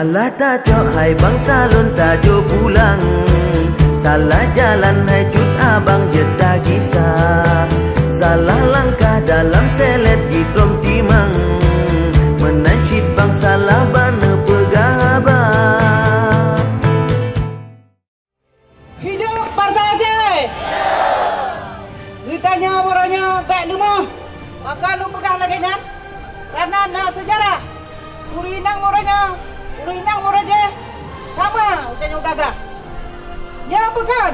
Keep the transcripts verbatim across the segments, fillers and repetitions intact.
Salah tacok hai bansa lôn tajok pulang. Salah jalan hai cut abang jeuet tagisa. Salah langkah dalam selét jitrôm timang. Meunan cit bansa laban neupeugah haba. Hidup Partai Aceh! Geutanyoe uroe nyoe bèk leumoh. Maka lôn peugah lagèe nyan, karena na seujarah. Ureueng inong uroe nyoe, ureueng inong uroe jéh sama geutanyoe gagah. Nyoe bukon?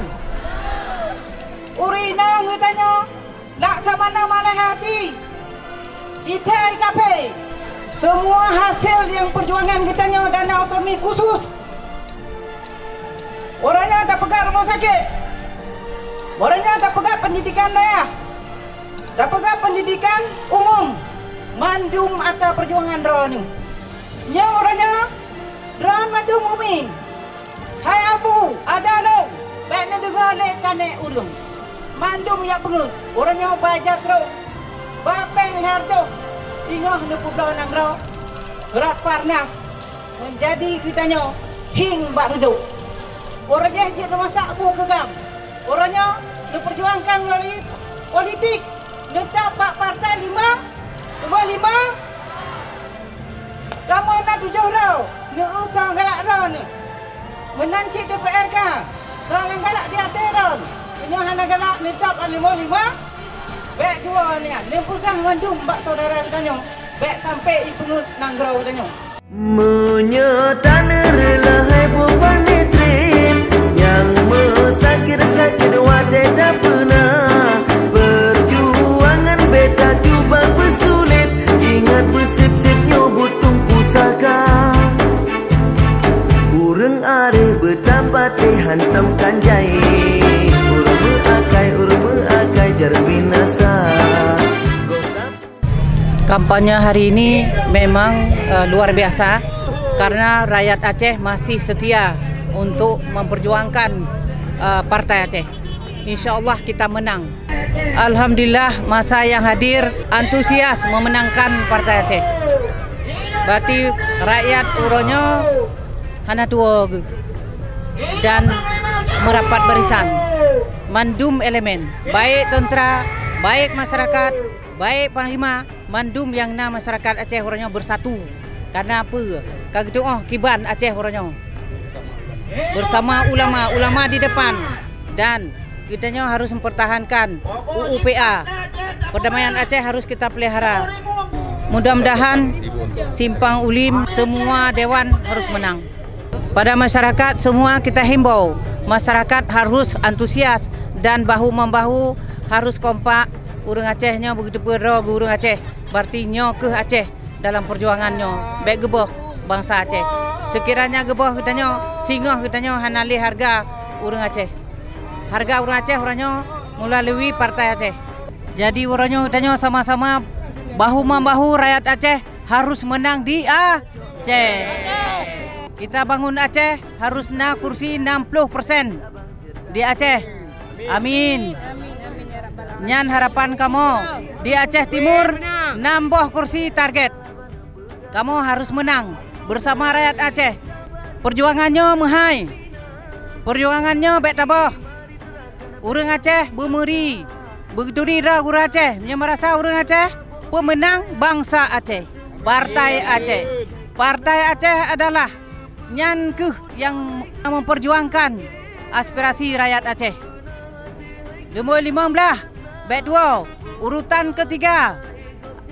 Ureueng inong geutanyoe Laksamana manah hati, ithai kaphé. Semua hasil nyang perjuangan geutanyoe dana otonomi khusus. Uroe nyoe tapeugah rumoh sakét. Uroe nyoe tapeugah pendidikan dayah. Tapeugah pendidikan umum. Mandum atra perjuangan droeneuh. Nyoe uroe nyoe droen mandum umi. Hai Abu, ada lôn, bèk neudeungoe lé canék ureueng. Mandum jak peungeuet, uroe nyoe bak jatrok, bak péng hardôh, teungoh neupeubloe nanggroe, rot Parnas, meunjadi geutanyoe hieng bak reudôk. Uroe jéh jeuet neumasak boh keu GAM. Uroe nyoe neupeurjuangkan meulalu politik, neutap bak partai lima, dua lima, Kamoe na tujoh droe, neueu soe galak droeneuh. Meunan cit D P R ka, soe nyang galak di até droeneuh. Meunyoe hana galak neutap limong lima, bèk tuwoe nyan, neupeugah mandum bak syedara geutanyoe, bèk sampoe jipeungeuet nanggroe geutanyoe. Meunyoe taneureulah hai buet paneutren nyang meusakét-sakét watèe tapeuna, peujuangan beta cuba peusulet. Ingat beusép-sép nyoe buet teungku saka. Ureueng areh beutapatéh hantom kan jai. Ureueng meuakai, ureueng meuakai jar binasa. Kampanye hari ini memang, eh, luar biasa karena rakyat Aceh masih setia untuk memperjuangkan, eh, Partai Aceh. Insya Allah kita menang. Alhamdulillah, masa yang hadir antusias memenangkan Partai Aceh. Berarti rakyat uroe nyoe hana tuwoe geuh dan merapat barisan. Mandum elemen, baik tentera, baik masyarakat, baik panglima, mandum nyang na masyarakat Aceh uroe nyoe beusatu. Karena peue? Ka geutu'oh kiban Aceh uroe nyoe. Bersama ulama, ulama di depan. Dan geutanyoe harus mempertahankan U U P A. Perdamaian Aceh harus kita pelihara. Mudah-mudahan Simpang Ulim semua dewan harus menang. Pada masyarakat semua kita himbau, masyarakat harus antusias dan bahu-membahu, harus kompak. Ureueng Aceh nyoe beuteupeue droe geuh ureueng Aceh, berarti nyoe keuh Aceh dalam perjuangan nyoe. Bèk geuboh bansa Aceh. Sekiranya geuboh geutanyoe, singoh geutanyoe hana lé hareuga ureueng Aceh. Hareuga ureueng Aceh uroe nyoe meulalu Partai Aceh. Jadi uroe nyoe geutanyoe sama-sama bahu-membahu rakyat Aceh harus menang di Aceh. Kita bangun Aceh harus na kursi enam puluh persen di Aceh. Amin. Nyan harapan kamoe. Di Aceh Timur, enam boh kursi target. Kamoe harus menang bersama rakyat Aceh. Perjuangan nyoe meuhai. Perjuangan nyoe bèk taboh. Ureueng Aceh beumeuri, beuturi droe ureueng Aceh. Meunyoe meurasa ureueng Aceh, peumeunang bansa Aceh, Partai Aceh. Partai Aceh adalah nyan keuh nyang memperjuangkan aspirasi rakyat Aceh. Lumbôi limong blaih, bèk tuwoe, urutan ketiga,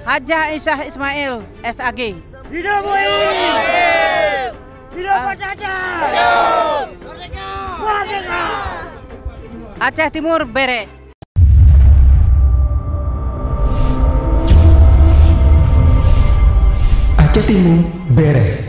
Hajah Aisyah Ismail, S A G. Hidup U I! Hidup Partai Aceh! Merdeka! Aceh Timur bereh! Aceh Timur bereh!